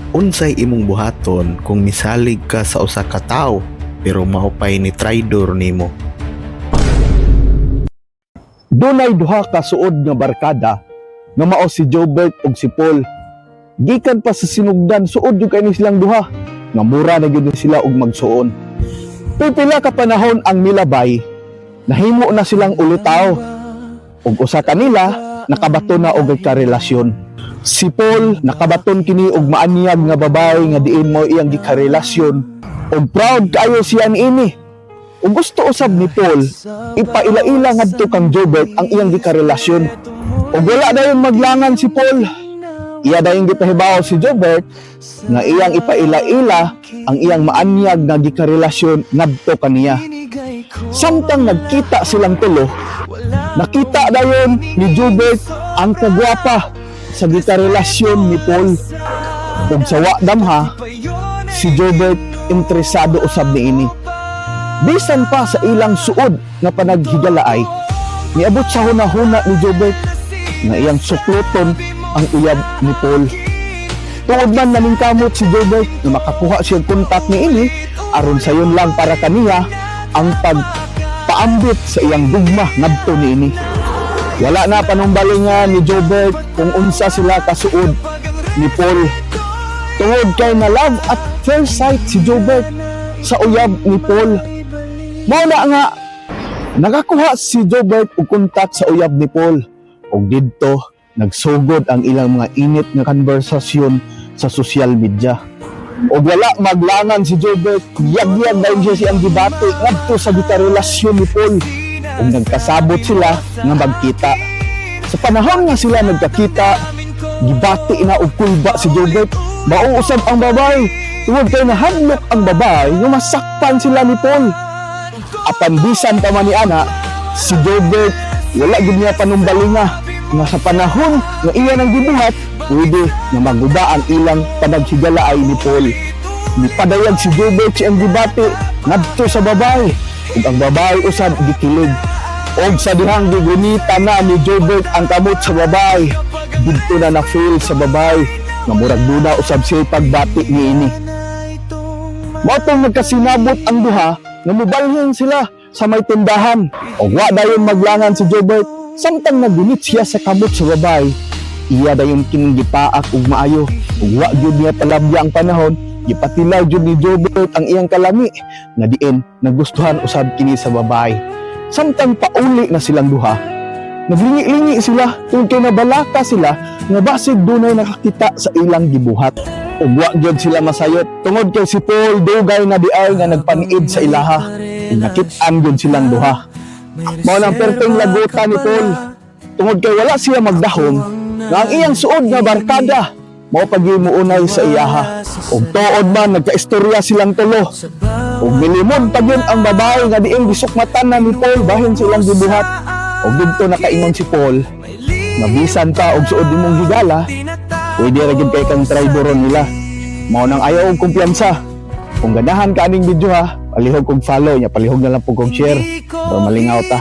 Unsay imong buhaton kung misalig ka sa usa ka tawo pero mao pay ni traidor nimo? Dunay duha ka suod nga barkada nga mao si Jobert ug si Paul. Gikan pa sa sinugdan, suod jud kay ni silang duha nga mura na gyud ni sila og magsuon. Pipila ka panahon ang milabay, nahimo na silang ulitaw. Ug usa kanila nakabaton na og karelasyon. Si Paul nakabaton kini og maanyag nga babae nga diin mo iyang gikarelasyon ug proud kaayo siya niini. Ug gusto usab ni Paul ipaila-ila ngadto kang Jobert ang iyang gikarelasyon. Ug wala dayon maglangan si Paul. Iya dayon gipahibaw si Jobert nga iyang ipaila-ila ang iyang maanyag nga gikarelasyon ngadto kaniya. Samtang nagkita silang tulo, nakita dayon ni Jobert ang kagwapa sa gikarelasyon ni Paul. Ug sa wa damha, si Jobert interesado usab niini. Bisan pa sa ilang suod nga panaghigalaay, niabot sa hunahuna ni Jobert nga iyang sukloton ang uyab ni Paul. Tuod man naningkamot si Jobert na makakuha siya kontak niini aron sayon lang para kaniya ang pagpaambit sa iyang gugma ngadto niini. Wala na panumbalingan ni Jobert kung unsa sila kasuod ni Paul. Tungod kay na love at first sight si Jobert sa uyab ni Paul. Mao na nga nakakuha si Jobert og kontak sa uyab ni Paul. Ug didto nagsugod ang ilang mga init nga konversasyon sa social media. Ug wala maglangan si Jobert, yagyag dayon siya siyang gibati ngadto sa gikarelasyon ni Paul. Ug nagkasabot sila nga magkita. Sa panahon nga sila nagkakita, gibati na og kulba si Jobert. Mao usab ang babae. Tungod kay nahadlok ang babae nga masakpan sila ni Paul. Apan bisan pa man ni ana, si Jobert wala gid niya panumbalinga nga sa panahon nga iya nang gibuhat, pwede nga maguba ang ilang panaghigalaay ni Paul. Nipadayag si Jobert siyang gibati ngadto sa babae ug ang babae usab gikilig. Og sa dihang gigunita na ni Jobert ang kamot sa babae, didto na na-feel sa babae nga murag duna usab siya pagbati niini. Mao tong nagkasinabot ang duha nga mobalhin sila sa may tindahan. Og wa dayon maglangan si Jobert samtang nagunit siya sa kamot sa babae. Iya dayon kining gipaak og maayo ug wa gyud niya palabya ang panahon, gipatilaw jud ni Jobert ang iyang kalami nga diin nagustuhan usab kini sa babae. Samtang pauli na silang duha, naglingi-lingi sila tungod kay nabalaka sila nga basig dunay nakakita sa ilang gibuhat. Ug wa gyud sila masayop tungod kay si Paul dugay na diay nga nagpaniid sa ilaha. Ug nakit-an gyud silang duha. Mao nang perteng laguta ni Paul tungod kay wala siya magdahom nga ang iyang suod nga barkada mao pag muunay sa iyaha. Ug tuod man nagkaistorya silang tulo. Ug milimod pa gyud ang babae nga diin gisukmatan na ni Paul bahin sa ilang gibuhat. Ug didto nakaingon si Paul nga bisan pa og suod nimong higala, pwede ra gyud kay kang traidoron nila. Mao nang ayaw og kumpiyansa. Kung ganahan ka aning video ha, palihog kog follow nya, palihog na lang pud kog share. Pero malingaw ta.